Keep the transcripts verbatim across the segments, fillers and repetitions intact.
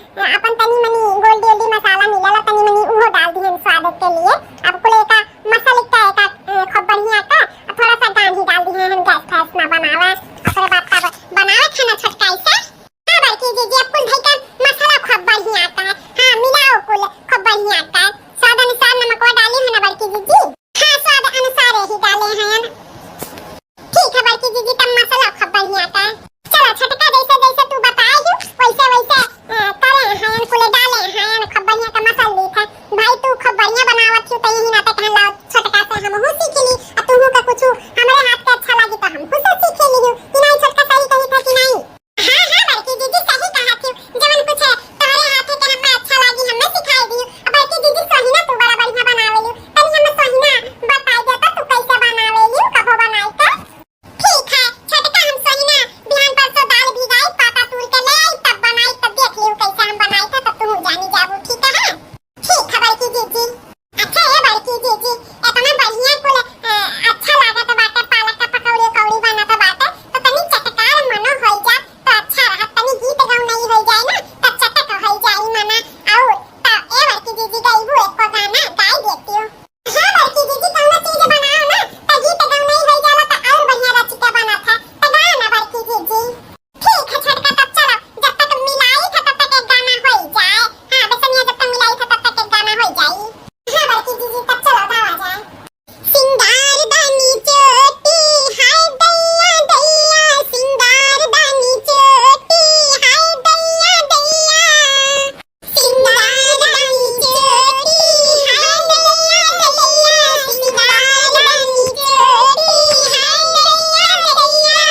अपन तनी मनी गोल्डी ओल्डी मसाला मिलेला, तनी मनी उहो डाल दिहन स्वाद के लिए। अब कुल एका मसाला का एका, अ, खूब बढ़िया का, अ, थोड़ा सा गाढ़ी डाल दिहन, गैस फैस ना बनावा। ओकरे बाद तब बनावे खाना छोटका ऐसे। हाँ बड़की जीजी, अब कुल धई का मसाला खूब बढ़िया का, हाँ मिलाओ कुल खूब बढ़िया का, स्वाद अनुसार नमकवा डाली है ना बड़की जीजी? हाँ स्वाद अनुसार ही डाले हैं। ठीक है बड़की जीजी, तब मसाला खूब बढ़िया का। चलो छोटका, जैसे जैसे तू बताए ही वैसे वैसे, अ, करे हैं, कुल डाले हैं, खूब बढ़िया का मसाला लीक है। भाई तू खूब बढ़िया बनावत ही, तो यही नाते कहन लाओ छोटका से हमहू सीख ली, आ तुहू का कुछ हमरे हाथ के अच्छा लागी तो हमहू से सीख ली। कि नहीं छोटका, सही कही था कि नहीं? हाँ, हाँ, बड़की जीजी सही कहा थी, जवन कुछ तोहरे हाथे के हमें अच्छा लागी, हमें सिखाई दियो। अब बड़की जीजी सही ना तू बड़ा बढ़िया बनावे लियो, तनी हमें सही ना बताई देता तू कैसे बनावे लियो, कबो बनाई तो। ठीक है छोटका, हम सही ना बिहान परसों दाल भिगाई, पाता तूर के ले आई, तब बनाई, तब देख लियो कैसे हम बनाई था, तब तू जानी जाबू, ठीक है? ठीक है बड़की जीजी। अच्छा ए बड़की जीजी, इतना बढ़िया कुल, अ, अच्छा लागत बाटे, पालक का पकौड़ी उकौड़ी बनत बाटे, तो तनी चटकार मनो होई जा, तो अच्छा रहत, तनी गीत गौनई होई जाए ना, तो चटक होई जाई मना। और तो ए बड़की जीजी गईबू एको गाना गाई देती हो। हाँ बड़की जीजी, कौनो चीज बनाओ ना, तो गीत गौनई होई जाला, तो और बढ़िया रचिका बनत है, तो गाओ ना बड़की जीजी। ठीक है छोटका, तब चलो, जब तक मिलाई था तब तक एक गाना होई जाए। हाँ बेसनिया, जब तक मिलाई था तब तक एक गाना होई जाई। हाँ बड़की जीजी, तब चलो गावा जाए। सिंगारदानी चोटी, हाय दैया दैया, सिंगारदानी चोटी, हाय दैया दैया। सिंगारदानी चोटी, हाय दैया दैया, सिंगारदानी चोटी, हाय दैया दैया।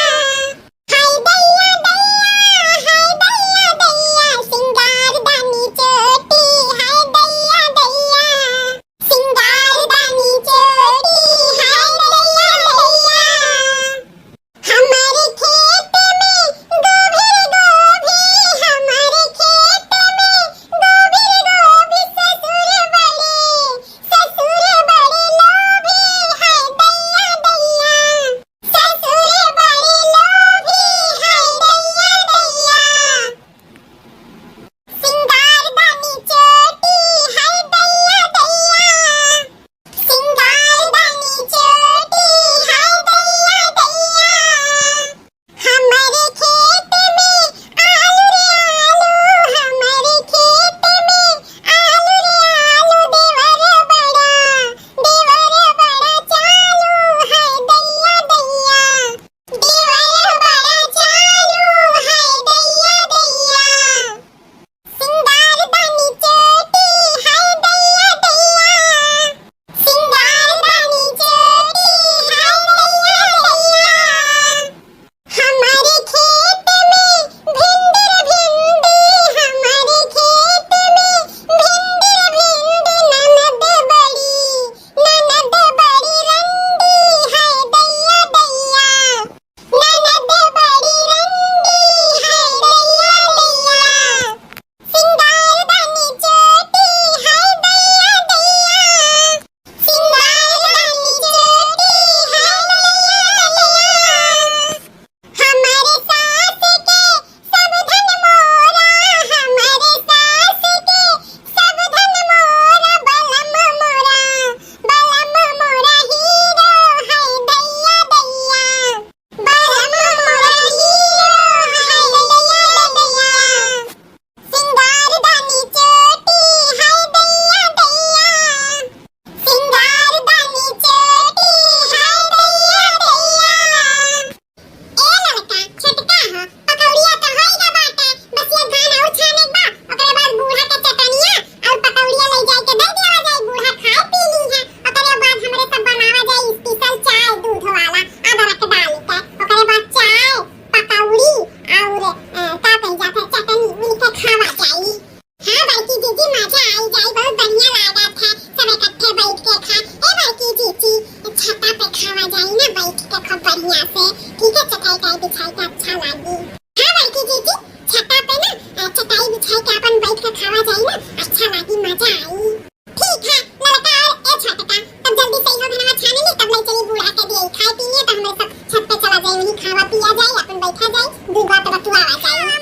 हाय दैया दैया, हाय दैया दैया, सिंगारदानी चोटी, हाय दैया दैया। सिंगारदानी चोटी, हाय दैया दैया। हमारे खेत में गोभी गोभी, हमारे खेत में गोभी गोभी, ससुर बड़े, ससुर बड़े लोभी, हाय दैया दैया। ससुर बड़े लोभी, हाय दैया दैया। सिंगारदानी चोटी, हाय दैया दैया। सिंगारदानी चोटी, हाय दैया दैया। हमारे खेत में आलू रे आलू, हमारे खेत में आलू रे आलू, देवर बड़ा, देवर बड़ा चालू, हाय दैया दैया। देवर बड़ा चालू, हाय दैया दैया। सिंगारदानी चोटी, हाय दैया दैया। सिंगारदानी चोटी, हाय दैया दैया। हमारे खेत में भिंडी रे भिंडी, हमारे खेत में भिंडी रे भिंडी, ननद बड़ी, ननद बड़ी रंडी, हाय दैया दैया। ननद बड़ी रंडी, हाय दैया दैया। सिंगारदानी चोटी, हाय दैया दैया। सिंगारदानी चोटी, हाय दैया दैया। हमारे सास के सब धन मोरा, हमारे सास के सब धन मोरा, बलम मोरा, बलम मोरा हीरो, हाय दैया दैया। बलम मोरा हीरो, हाय दैया दैया। सिंगारदानी चोटी, हाय दैया दैया। सिंगारदानी चोटी, हाय दैया दैया। ए लड़का, छोटका हो, पकौड़िया तो होई गा बाटे, बस ये धान और छाने के बा, ओकरे बाद बूढ़ा के चटनिया और पकौड़िया ले जाए के दे दिया जाए, बूढ़ा खाए पी ली है। ओकरे बाद हमरे सब बनावा जाए special चाय दूध वाला, अदरक डाल के। ओकरे बाद चाय, पकौड़ी और, अ, का कही जाता है, चटनी मिल के खावा जाए। हाँ बड़की जीजी, मजा आई जाए, बहुत बढ़िया लागत है सब इकट्ठे बैठ के खा। ए बड़की जीजी, छता पे खावा जाए ना बैठ के खूब बढ़िया से, ठीक है, चटाई टाई बिछाई के अच्छा लागी। हाँ बड़की जीजी, छता पे ना, अ, चटाई बिछाई के अपन बैठ के खावा जाए ना, अच्छा लागी, मजा आई। ठीक है लड़का, और ए छोटका, तब जल्दी से इहो धनवा छाने ली, तब ले चली बूढ़ा के दिए खाए पी लिए, तो हमरे सब छत पे चला जाए, वहीं खावा पिया जाए, अपन बैठा जाए, दू बात बतुआवा जाए।